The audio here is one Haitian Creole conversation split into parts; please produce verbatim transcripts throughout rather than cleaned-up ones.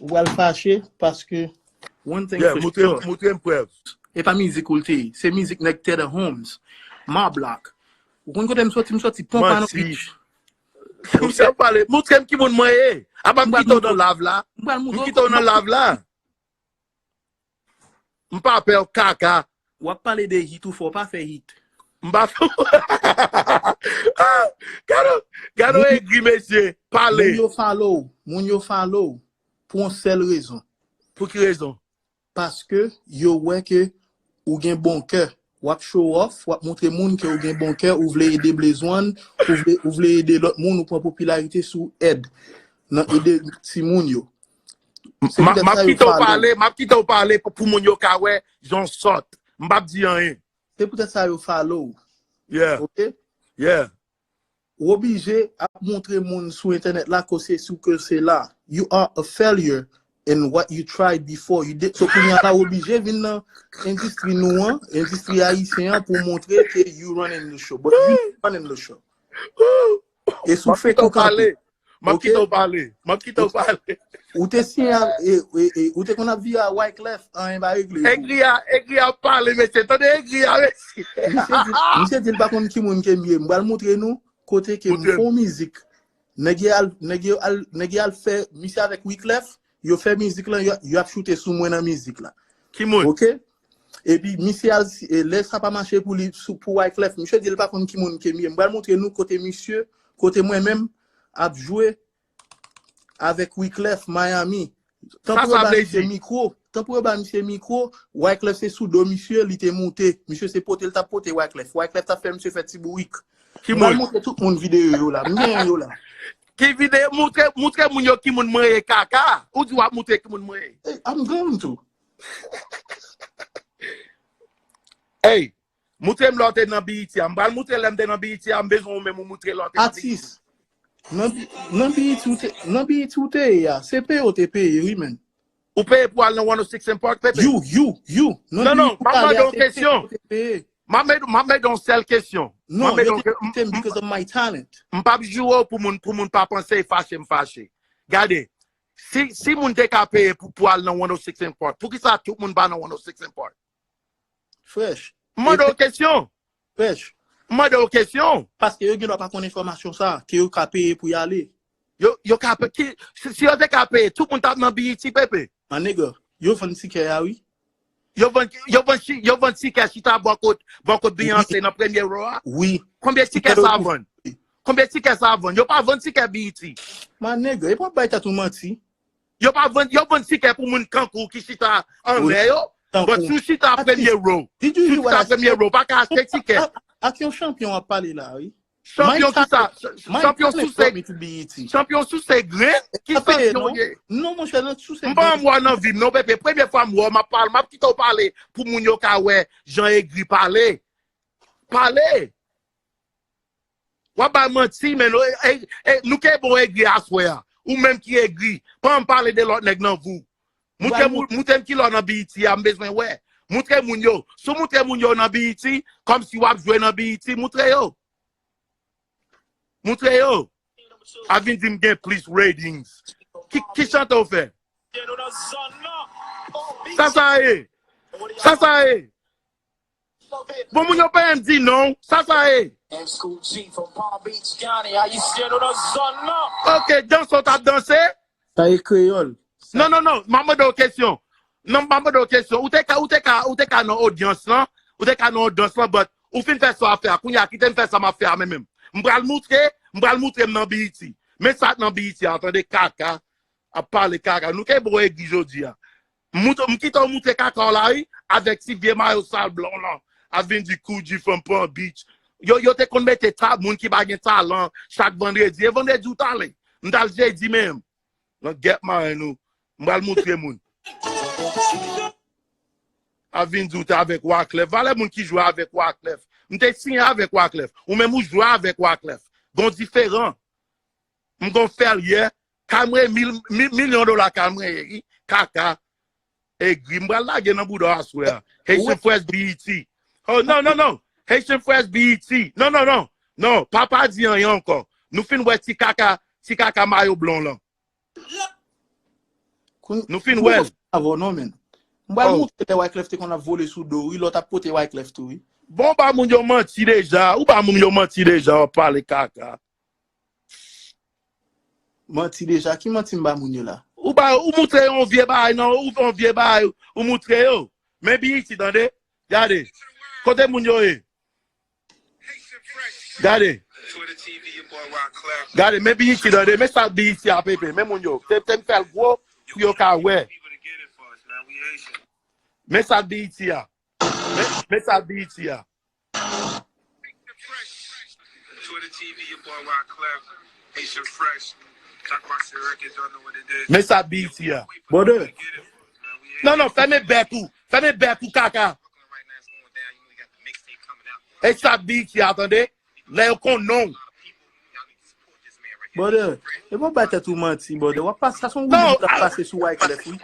Ou pral fache paske one thing Yeah, for moutre sure. Moutre m prèv. E pa mizik ou l te ye. Se mizik nèg Tedder Holmes. Ma Black. Ou konn kote m soti? M soti Pompano Manti. Beach. Ou se pale, moutre m ki moun mwen ye. Apa m kite w nan lav la. M pral M moutre kite w nan lav la. M pa pè w kaka. W ap pale de hit ou fò, pa fè hit. M pa fè. Ah, gado, gado egri mesye. Pale. Moun yo follow, moun yo follow pou yon sèl rezon. Pou ki rezon? Paske yo wè ke ou gen bon kè. W ap show off, w ap moutre moun ke ou gen bon kè, ou vle ede Blaze One, ou vle, ou vle ede lòt moun, ou pran popilarite sou èd. Nan ede timoun yo. Se M poutèt ap sa yo kite w follow. Pale, m ap kite w pale pou, pou moun yo ka wè jan w sòt. M p ap di anyen. Se poutèt sa yo follow. Yeah, Ok? Yeah. Ou oblije ap moutre moun sou entènèt la ke se sou ke se la. You are a failure in what you tried before. You did, so kounye a la ou oblije vin nan endistri nou an, endistri ayisyen an pou montre ke you running the show. But you not running the show. E sou M ap fake kite ou w pale. kanpe. M ap Ok? Kite w pale. M ap kite w pale. Ou te siyen a, e, e, e, ou te konn ap viye a Wyclef, anyen pa regle pou ou. Egri a, egri a pale, mesye. Tande egri a, mesye. Misye di, misye di l pa konn ki moun ke m ye. M pral moutre nou kote ke m Moutre m. Fè yon mizik. Nèg yo al, nèg yo al, nèg yo al fè misye avèk Wyclef, yo fè mizik lan, yo, yo ap choute sou mwen nan mizik la. Ki moun? Ok? Epi misye al, e, lè sa pa mache pou li, sou, pou Wyclef, misye di l pa konn ki moun ke m ye. M pral moutre nou kote misye, kote mwen menm ap jwe avèk Wyclef Miami. Tan Sa pou yo sa ba vle misye di? Mikwo, tan pou yo ba misye mikwo, Wyclef se sou do misye, li te moute. Misye se pote l t ap pote Wyclef. Wyclef t ap fè misye fè ti bourik. Ki M pral moun? Montre tout moun videyo yo la. M genyen yo la. Ki videyo? Moutre, moutre moun yo ki moun mwen ye kaka. Ou di w ap moutre ki moun mwen ye. Hey, I'm going to. Hey, moutre m lè w te nan B E T a. M pral moutre lè m te nan B E T a. M bezwen ou menm ou moutre lè w te nan B E T. Atis. Nan, nan B E T ou te, nan B E T ou te ye a. Se peye ou te peye, wi, men. Ou peye pou al nan one oh six and Park, pepe? You, you, you. Non, non, m ap mande yon kesyon. M ap mande, m ap mande yon sèl kesyon. M Non, ap mande yo yon te ke- m- kite m because of my talent. M p ap joure w pou moun, pou moun pa panse e fache m fache. Gade, si, si moun te ka peye pou, pou al nan one oh six and Park, poukisa tout moun pa nan one oh six and Park? Fresh. M mande w kesyon. Fresh. M mande w kesyon. Paske yo gen dwa pa konn enfòmasyon sa, ke yo ka peye pou y ale. Yo, yo ka pe-, ki, si, si yo te ka peye, tout moun t ap nan B E T, pepe. My nigga, yo vann tikè a, wi. Yo vann, yo vann, chi- yo vann tikè chita bò kot, bò kot Beyoncé nan premye row a. Wi. Konbyen tikè sa vann? Konbyen tikè sa vann? Yo pa vann tikè B E T. My nigga, e pa bay tèt ou manti. Yo pa vann, yo vann tikè pou moun kankou ki chita anlè yo. Tankou. But si w chita premye row, Did si you w hear what chita I said? premye row, pa ka achte tikè. Ak, ak yon chanpyon w ap pale la, wi. Chanpyon Mike kisa? Tyson, Mike Chanpyon Tyson souse, brought me to B E T. Chanpyon souse grenn? Ki Pa peye, chanpyon non. w ye? Non, monchè, nan souse M pa wè w nan vi m, non, pepe. Premye fwa m wè w, m ap pale, m ap kite w pale pou moun yo ka wè jan egri pale. Pale! W ap bay manti, men nou, e, e, e, nou ke bon egri aswè a. Ou menm ki egri, pa ann pale de lòt nèg nan vi w. Moutre moun, moutre m ki lè w nan B E T a, m bezwen wè. Moutre moun yo. Si w moutre moun yo nan B E T, kòmsi w ap jwe nan B E T, moutre yo. Moutre yo. A vin di m gen plis ratings. Ki, ki chante w fè? Sa sa ye? Sa sa ye? Bon, moun yo pa janm di non. Sa sa ye? M School G from Palm Beach County. How you stand on the zone? Ok, danse w t ap danse? Sa e kreyòl. Non, non, non. M ap mande w kesyon. Non, m ap mande w kesyon. Ou te ka, ou te ka, ou te ka nan odyans lan. Ou te ka nan odyans lan, but ou fin fè sa w ap fè a. Kounye a, kite m fè sa m ap fè a, men menm. M pral moutre, m pral moutre m nan B E T. Men sa k nan B E T a, tande kaka. Ap pale kaka. Nou ke bon egri jodi a. M mout-, m kite w moutre kaka w la, wi, avèk ti vye mayo sal blan w lan. Ap vin di Koudji from Palm Beach. Yo, yo te konn mete ta-, moun ki pa gen talan chak vandredi. E vandredi w t ale. M t al jedi menm. Nan gèp maren nou. M pral moutre moun. Ap vin di w te avèk Wyclef. Valè moun ki jwe avèk Wyclef. M te siyen avèk Wyclef. Ou menm ou jwe avèk Wyclef. Gon diferan. M gon fè l yè. Kay mwen mil, mil, milyon dola kay mwen ye, wi. Kaka. Egri. M pral lage nan bouda w aswè a. Haitian Fresh B E T. Oh, non, non, non. Haitian Fresh B E T. Non, non, non. Non, pa, pa di anyen ankò. Nou fin wè ti kaka, ti kaka mayo blan w lan. Nou fin wè l. Avè w non, men. M pral montre lè Wyclef te konn ap vole sou do, wi, lè w t ap pote Wyclef tou, wi. Bon, ba moun yo manti deja. Ou ba moun yo manti deja, w ap pale kaka. Manti deja. Ki manti m ba moun yo la? Ou ba, ou moutre yon vye bagay, non, ou yon vye bagay, ou moutre yo. Men B E T, tande. Gade. Kote moun yo ye? Gade. Gade, men B E T, tande. Men sa B E T a, pepe. Men moun yo. Te, te m fè l gwo pou yo ka wè. Men sa B E T a. Men, men sa B E T a. Men sa B E T a. Brother. Non, non, fèmen bèk ou. Fèmen bèk ou, kaka. E sa B E T a, tande. Lè yo konn non. Brother, e bon bay tèt ou manti, brother. W ap pase, sa se yon goumen ki ap pase sou Wyclef, wi.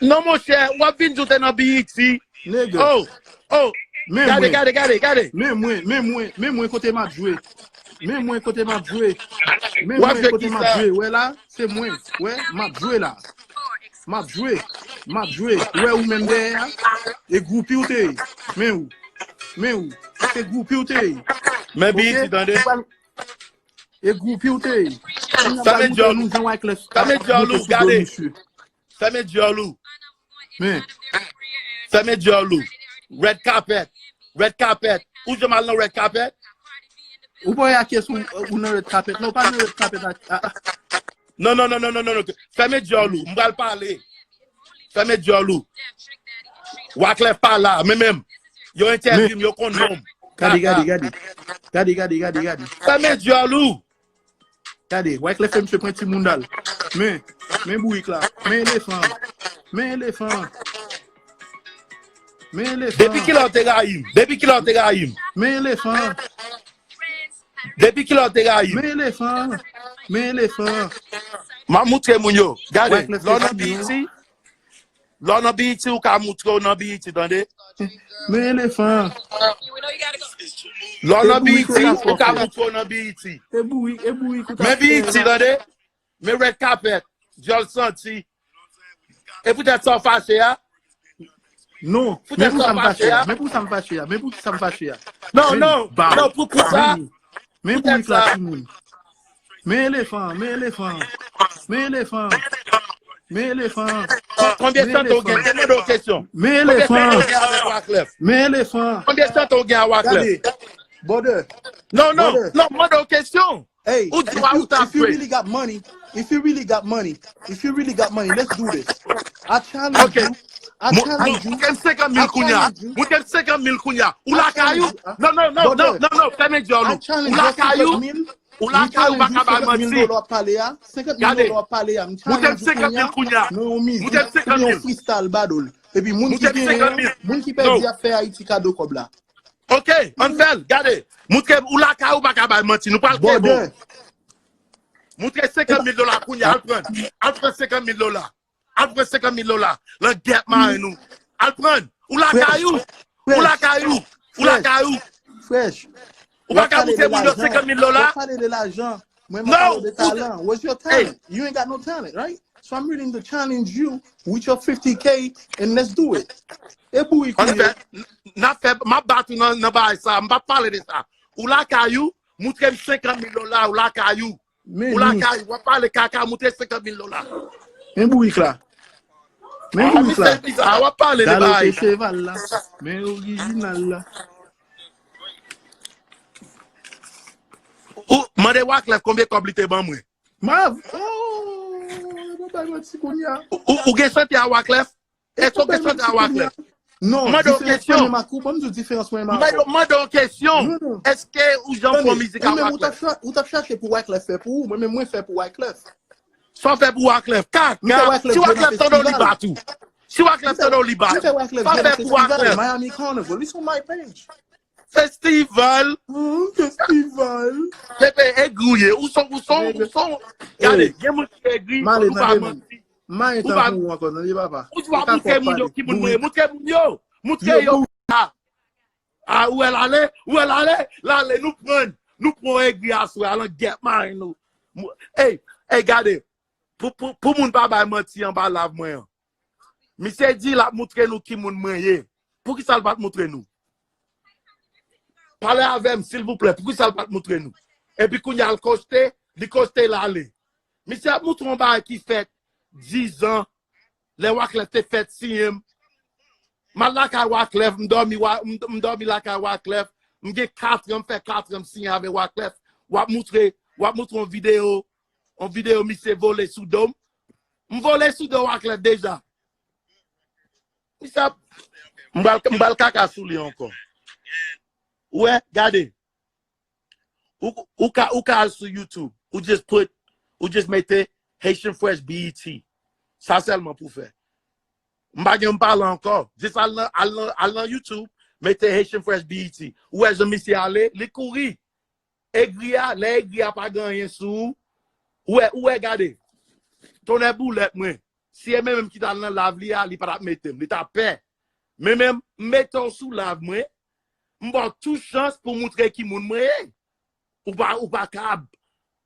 Non, monchè, w ap vin di w te nan B E T. Nèg. Oh, oh. Gade, gade, gade, gade. Men mwen, men mwen, men mwen kote m ap jwe. Men mwen kote m ap jwe. Men mwen kote m ap jwe. Wè la, se mwen. Wè, m ap jwe la. M ap jwe. M ap jwe. Wè ou menm dèyè a. E gwoupi w te ye. Men ou. Men ou. Se gwoupi w te ye. Men B E T, tande. E gwoupi w te ye. Fèmen djòl ou. Fèmen djòl ou, gade. Fèmen djòl ou. Men. Fèmen djòl ou. Red carpet. Red carpet. Ou janm al nan red carpet? Ou pa wè a kiyès ou, ou nan red carpet. Non, ou pa nan red carpet. Non, non, non, non, non, non. Fèmen djòl ou. M pral pale. Fèmen djòl ou. Wyclef pa la, men menm. Yo entèvyou m, yo konn non m. Gade, gade, gade. Gade, gade, gade, gade. Fèmen djòl ou. Gade, Wyclef fè misye pran ti moun dal. Men, men bourik la. Men elefan. Men elefan. Men elefan. Depi kilè w te rayi m? Depi kilè w te rayi m? Men elefan. Depi kilè w te rayi m? Men elefan. Men elefan. M ap moutre moun yo. Gade, lè w nan B E T, lè w nan B E T, ou ka moutre w nan B E T, tande? Men elefan. Lè w nan B E T, ou ka moutre w nan B E T. E bourik, e bourik ou ta Men B E T, tande? Men red carpet, djòl santi. E poutèt sa w fache a? Non, men pou sa m fache a. Men pou sa m fache a. Men pou sa m fache a. Non, non, non, pou, pou sa. Men bourik la, timoun. Men elefan, men elefan. Men elefan. Men elefan. Konbyen chante w gen? Te mande w kesyon. Men elefan. Men elefan. Konbyen chante w gen a Wyclef? Brother. Non, non, non, mande w kesyon. Hey, ou di wa ou ta if you really got money, if you really got money, if you really got money, let's do this. I challenge you. I challenge you. Mwen gen senkant mil kounya. Mwen gen senkant mil kounya. Ou lakay ou? Non, non, non, non, non, non, fèmen djòl ou. Ou lakay ou? Ou lakay ou pa ka bay manti. Gade. Mwen gen senkant mil kounya. Mwen gen senkant mil. Freestyle badol. Epi moun ki genyen, moun ki pèdi ap fè Ayiti kado kòb la. Ok, ann fè l, gade. Moutre ou lakay ou pa ka bay manti, nou pral kè bon. Moutre senkant mil dola kounya, al pran. Al pran senkant mil dola. Al pran senkant mil dola. Lan gèp maren nou. Al pran. Ou lakay ou. Ou lakay ou. Ou lakay ou. Fresh. Ou pa ka moutre moun yo senkant mil dola. W ap pale de lajan. Mwen m ap pale de talan. Where's your talent? You ain't got no talent, right? So I'm willing to challenge you with your fifty K and let's do it. E bourik ou ye. N ap fè, m ap bat ou nan, nan bagay sa. M p ap pale de sa. Ou lakay ou, moutre m senkant mil dola, ou lakay ou. Ou lakay ou, w ap pale kaka, moutre senkant mil dola. Men bourik la. Men bourik la. W ap pale de bagay. Cheval la. Men orijinal la. Ou mande Wyclef konbyen kòb li te ban mwen. Mav. Oh, mwen bay manti kounya. Ou, ou gen chante a Wyclef? Èske ou gen chante a Wyclef? Non, mande yon kesyon. Mande yon kesyon. Èske ou janm fè mizik a Wyclef? Ou t ap chache pou Wyclef fè pou ou, mwen menm mwen fè pou Wyclef. Sa w fè pou Wyclef? Kaka. Si Wyclef tande w li bat ou. Si Wyclef tande w li bat ou. Sa w fè pou Wyclef? Miami Carnival, it's on my page. Festival. Festival. Pepe egri ou ye. Ou son, ou son, ou son. Gade, gen moun ki egri, ou pa manti. Mayen tankou ou ankò, tande papa. Ou di w ap moutre moun yo ki moun mwen ye. Moutre moun yo. Moutre yo. A, ou wè l ale, ou wè l ale, l ale, nou pran, nou pran egri aswè a, lan gèp mayen nou. Ey, ey, gade. Pou, pou, pou moun pa bay manti anba live mwen an. Misye di l ap moutre nou ki moun mwen ye. Poukisa l pa t moutre nou? Pale avè m, silvouplè. Poukisa l pa t moutre nou? Epi kounye a l koste, li koste l ale. Misye ap moutre yon bagay ki fèt dizan, lè Wyclef te fèt siyen m. M al lakay Wyclef, m dòmi, wa- m, m dòmi lakay Wyclef. M gen katran, m fè katran m siyen avè Wyclef. W ap moutre, w ap moutre yon videyo, yon videyo misye vole sou do m. M vole sou do Wyclef deja. Misye ap, m pral, m pral kaka sou li ankò. Ou wè, gade. Ou, ou ka, ou ka al sou YouTube. Ou just put, ou just mete Haitian Fresh B E T. Sa sèlman pou fè. M pa gen m pale ankò. Just al nan, al nan, al nan YouTube, mete Haitian Fresh B E T. Ou wè jan misye ale, li kouri. Egri a, lè egri a pa gen anyen sou ou. Ou wè, ou wè, gade. Tonnè boulèt mwen. Si e mwen menm ki t al nan live li a, li pa t ap mete m. Li t ap pè. Men menm, m mete w sou live mwen. M ba w tou chans pou moutre ki moun mwen ye. Ou pa, ou pa kab.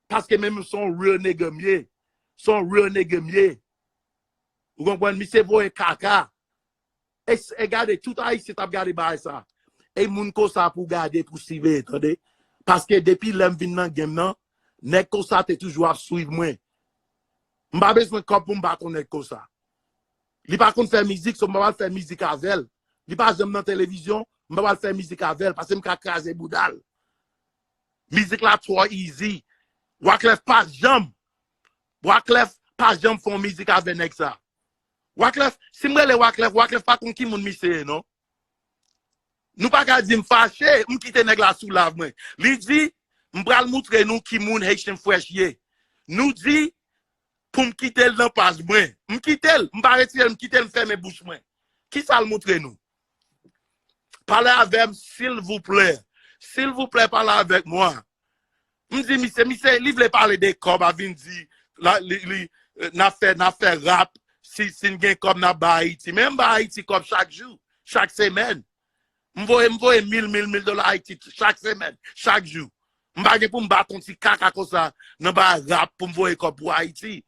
Paske men menm se yon real nigga m ye. Se yon real nigga m ye. Ou konprann? Misye voye kaka. E, e gade, tout Ayisyen t ap gade bagay sa. E moun konsa pou gade, pou siveye, tande. Paske depi lè m vin nan game nan, nèg konsa te toujou ap swiv mwen. M pa bezwen kòb pou m bat yon nèg konsa. Li pa konn fè mizik, so m pa pral fè mizik avè l. Li pa janm nan televizyon, m pa pral fè mizik avè l, paske m ka kraze bouda l. Mizik la twò easy. Wyclef pa janm, Wyclef pa janm fè yon mizik avè nèg sa. Wyclef, si m rele Wyclef, Wyclef pa konn ki moun misye ye, non. Nou pa ka di m fache, m kite nèg la sou live mwen. Li di, m pral moutre nou ki moun Haitian Fresh ye. Nou di, pou m kite l nan paj mwen. M kite l, m pa retire l, m kite l, m fèmen bouch mwen. Kisa l moutre nou? Pale avè m, silvouplè. Silvouplè, pale avèk mwen. M di misye, misye, li vle pale de kòb, a vin di, la, li, li, eh, n ap fè, n ap fè rap, si, si n gen kòb, n ap bay Ayiti. Men m bay Ayiti kòb chak jou, chak semèn. M voye, m voye mil, mil, mil dola Ayiti chak semèn, chak jou. M pa gen pou m bat yon ti kaka konsa nan bay rap pou m voye kòb pou Ayiti.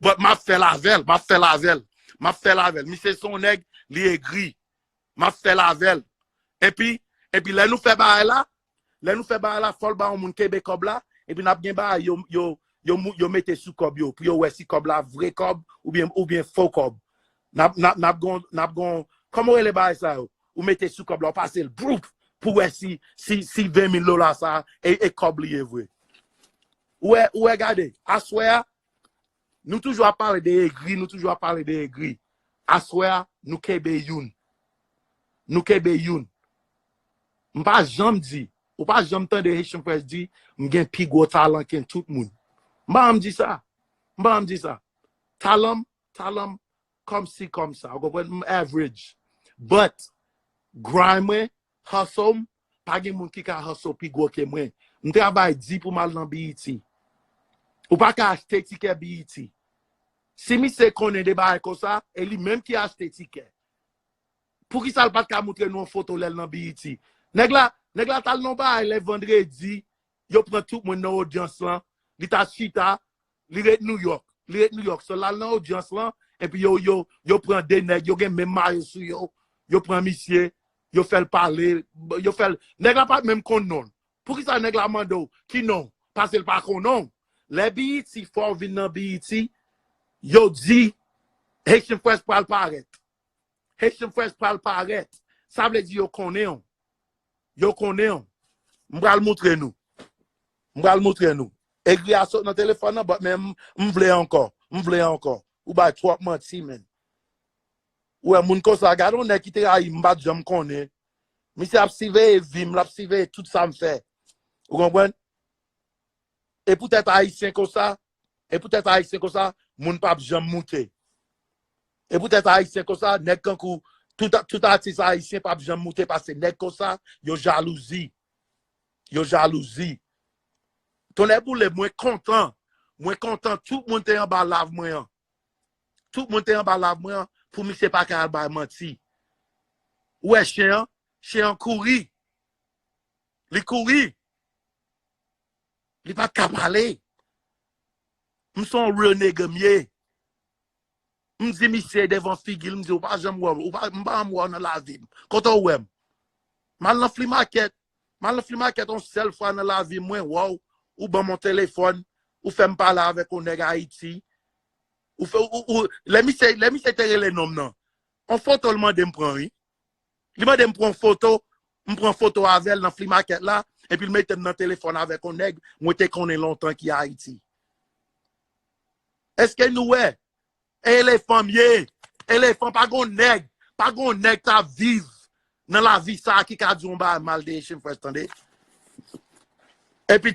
But m ap fè l avè l, m ap fè l avè l, m ap fè l avè l. Misye se yon nèg, li egri. M ap fè l avè l. Epi, epi lè nou fè bagay la, lè nou fè bagay la, fò l ba yon moun kenbe kòb la, epi n ap gen bagay yo, yo, yo, mou- yo mete sou kòb yo, pou yo wè si kòb la vre kòb oubyen, oubyen fo kòb. N ap, n ap, n ap gon, n ap gon, kòman w rele bagay sa yo? Ou mete sou kòb la, ou pase l, broup, pou wè si, si, si ven mil dola sa, e, e kòb li ye vre. Ou wè, ou wè, gade, aswè a, nou toujou ap pale de egri, nou toujou ap pale de egri. Aswè a, nou kenbe youn. Nou kenbe youn. M pa janm di, ou pa janm tande Haitian Fresh di, m gen pi gwo talan ke tout moun. M pa janm di sa. M pa janm di sa. Talan m, talan m, kòmsi kòmsa. Ou konprann? M average. But, grind mwen, hustle m, pa gen moun ki ka hustle pi gwo ke mwen. M travay di pou m al nan B E T. Ou pa ka achte tikè B E T. Si misye konnen de bagay konsa, e li menm ki achte tikè. Poukisa l pa t ka moutre nou yon foto lè l nan B E T? Nèg la, nèg la t al nan bagay lè vandredi, yo pran tout moun nan odyans lan, li ta chita, li ret New York. Li ret New York. So, l al nan odyans lan, epi yo, yo, yo pran de nèg, yo gen menm mayo sou yo, yo pran misye, yo fè l pale, yo fè l, nèg la pa t menm konn non l. Poukisa nèg la mande w ki non? Paske l pa konn non w. Lè B E T fè w vin nan B E T, yo di Haitian Fresh pral parèt. Haitian Fresh pral parèt. Sa vle di yo konnen w. Yo konnen w. M pral moutre nou. M pral moutre nou. Egri a sot nan telefòn nan, but men m, m vle ankò. M vle ankò. Ou bay twòp manti, men. Ou wè moun konsa, gade yon nèg ki te rayi m, m pa t janm konnen. Misye ap siveye vi m, l ap siveye tout sa m fè. Ou konprann? E poutèt Ayisyen konsa, e poutèt Ayisyen konsa, moun p ap janm moute. E poutèt Ayisyen konsa, nèg kankou, tout, tout atis ayisyen p ap janm moute paske nèg konsa, yo jalouzi. Yo jalouzi. Tonnè boule, mwen kontan. Mwen kontan tout moun te anba live mwen an. Tout moun te anba live mwen an pou misye pa ka al bay manti. Ou wè chen an? Chen an kouri. Li kouri. Li pa t ka pale. M se yon real nigga m ye. M di misye devan figi l, m di, ou pa janm wè m, ou pa, m pa janm wè w nan lavi m. Kote w wè m? M al nan flea market. M al nan flea market yon sèl fwa nan lavi m, mwen wè w, ou ban m yon telefòn, ou fè m pale avèk yon nèg Ayiti. Ou fè, ou, ou, lè misye, lè misye te rele non m nan, yon foto l mande m pran, wi. Li mande m pran yon foto, m pran foto avè l nan flea market la, epi l mete m nan telefòn avèk yon nèg mwen te konnen lontan ki Ayiti. Èske nou wè? Elefan m ye. Elefan, pa gon nèg, pa gon nèg k ap viv nan lavi sa a ki ka di yon bagay mal de Haitian Fresh, tande. Epi